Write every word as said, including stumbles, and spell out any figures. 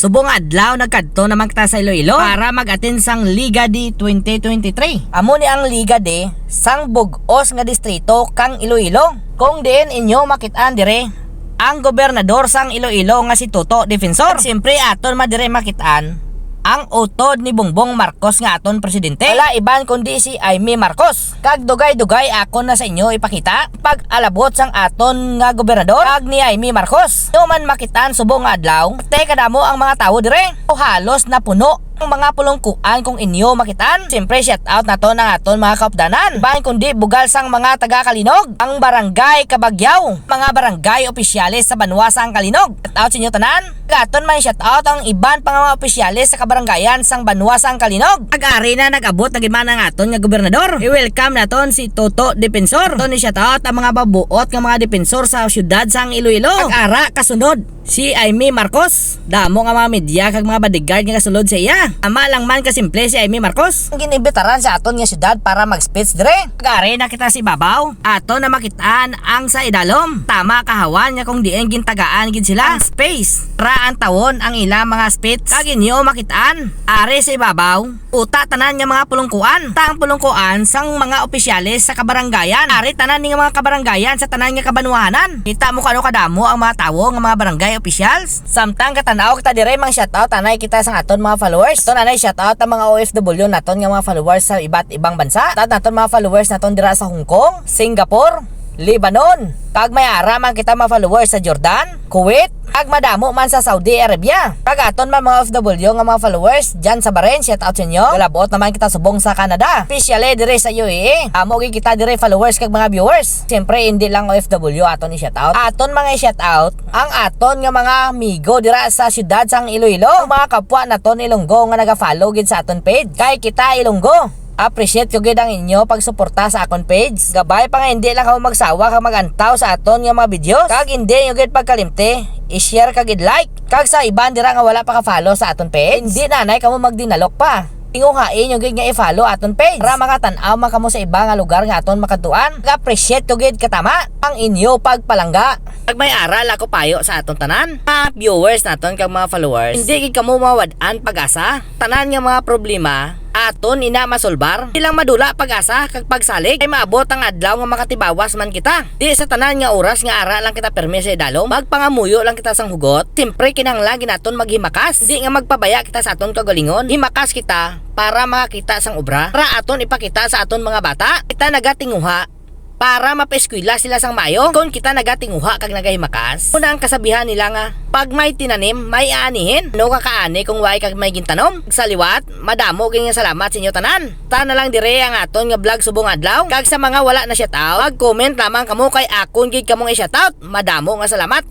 Subong nga adlaw, nagkadto naman kita sa Iloilo para mag-attend sang Liga de twenty twenty-three. Amo ni ang Liga de sang bug-os nga distrito kang Iloilo, kung diin inyo makit-an dire ang gobernador sang Iloilo nga si Toto Defensor. Siyempre, aton man dire makit-an ang utod ni Bongbong Marcos nga aton presidente. Wala iban kundi si Imee Marcos. Kag dugay-dugay akon na sa inyo ipakita pag-alabot sang aton nga gobernador kag ni Imee Marcos. Inyo man makit-an subong nga adlaw, te kadamo ang mga tawo dire. O halos napuno ang mga pulungkuan kung inyo makit-an. Siyempre, shout out naton ang aton mga kaupdanan. Iban kundi bugal sang mga taga Calinog, ang barangay Cabagyaw, mga barangay opisyales sa banwa sang Calinog. Shout out sa inyo tanan. Kag aton man shout out ang iban pa nga mga opisyales sa kabaranggayan sang banwa sang Calinog. Kag ari na nag-abot na gid man ang aton nga gobernador. I-welcome naton si Toto Defensor. Aton i-shout out ang mga mabuot nga mga depensor sa siyudad sang Iloilo. Kag ara kasunod si Imee Marcos. Damo nga mga media kag mga bodyguard nga kasulod sa iya. Tama lang man kasimple si Imee Marcos ang ginimbitaran sa aton nga siyudad para mag-speech dire. Kag ari na kita sa ibabaw. Aton na makit-an ang sa idalom. Tama kahawan nga kung diin gintagaan gid sila ang space para antawon ang ila mga speech. Kag inyo makit-an, ari sa ibabaw, uta tanan nga mga pulungkuan. Ta ang pulungkuan sang mga opisyales sa kabaranggayan. Ari tanan ni nga mga kabaranggayan sa tanan nga kabanwahanan. Kita mo kung ano kadamo ang mga tawo nga mga barangay officials. Samtang katan-aw kita dire, mang shout out anay kita sang aton mga followers. Aton anay shout out ang mga O F W naton nga mga followers sa iba't ibang bansa. Shout out naton mga followers naton dira sa Hong Kong, Singapore, Lebanon. Kag may ara man kita mga followers sa Jordan, Kuwait, kag madamo man sa Saudi Arabia. Kag aton man mga O F W nga mga followers dyan sa Bahrain, shout out sa inyo. Galabot naman kita subong sa Canada, especially dire sa U A E. Amo gid kita dire followers kag mga viewers. Siyempre, hindi lang O F W aton i-shout out. Aton mga i-shout out ang aton nga mga amigo dira sa siyudad sang Iloilo, ang mga kapwa naton Ilonggo nga naga-follow gid sa aton page. Kay kita Ilonggo, appreciate ko gid ang inyo pagsuporta sa akon page. Gabay pa nga hindi lang kamo magsawa kag mag-antaw sa aton nga mga videos. Kag hindi nyo gid pagkalimti, i-share kag i-like. Kag sa iban dira nga wala pa ka-follow sa aton page, hindi nanay kamo magdinalok pa. Tinguhai nyo gid nga i-follow aton page para makatan-aw man kamo sa iba nga lugar nga aton makadtuan. Nag-appreciate ko gid katama ang inyo pagpalangga. Kag may aral ako payo sa aton tanan, mga viewers naton kag mga followers. Hindi gid kamo mawad-an pag-asa. Tanan nga mga problema aton ina masolbar. Di lang madula pag-asa kag pagsalig, kay maabot ang adlaw nga makatibawas man kita. Di sa tanan nga oras nga ara lang kita pirme sa idalom, magpangamuyo lang kita sang hugot. Siyempre, kinahanglan gid naton maghimakas. Di nga magpabaya kita sa aton kaugalingon. Himakas kita para makakita sang obra, para aton ipakita sa aton mga bata. Kita nagatinguha para mapaeskwela sila sang maayo. Kon kita nagatinguha kag nagahimakas, una ang kasabihan nila nga, "Pag may tinanim, may aanihin." Ano ka kaani kung way kag may gintanom? Sa liwat, madamo gid nga salamat sa inyo tanan. Tana lang dire ang aton nga vlog subong adlaw. Kag sa mga wala na shout out, mag-comment lamang kamo kay akon gid kamong i-shout out. Madamo nga salamat.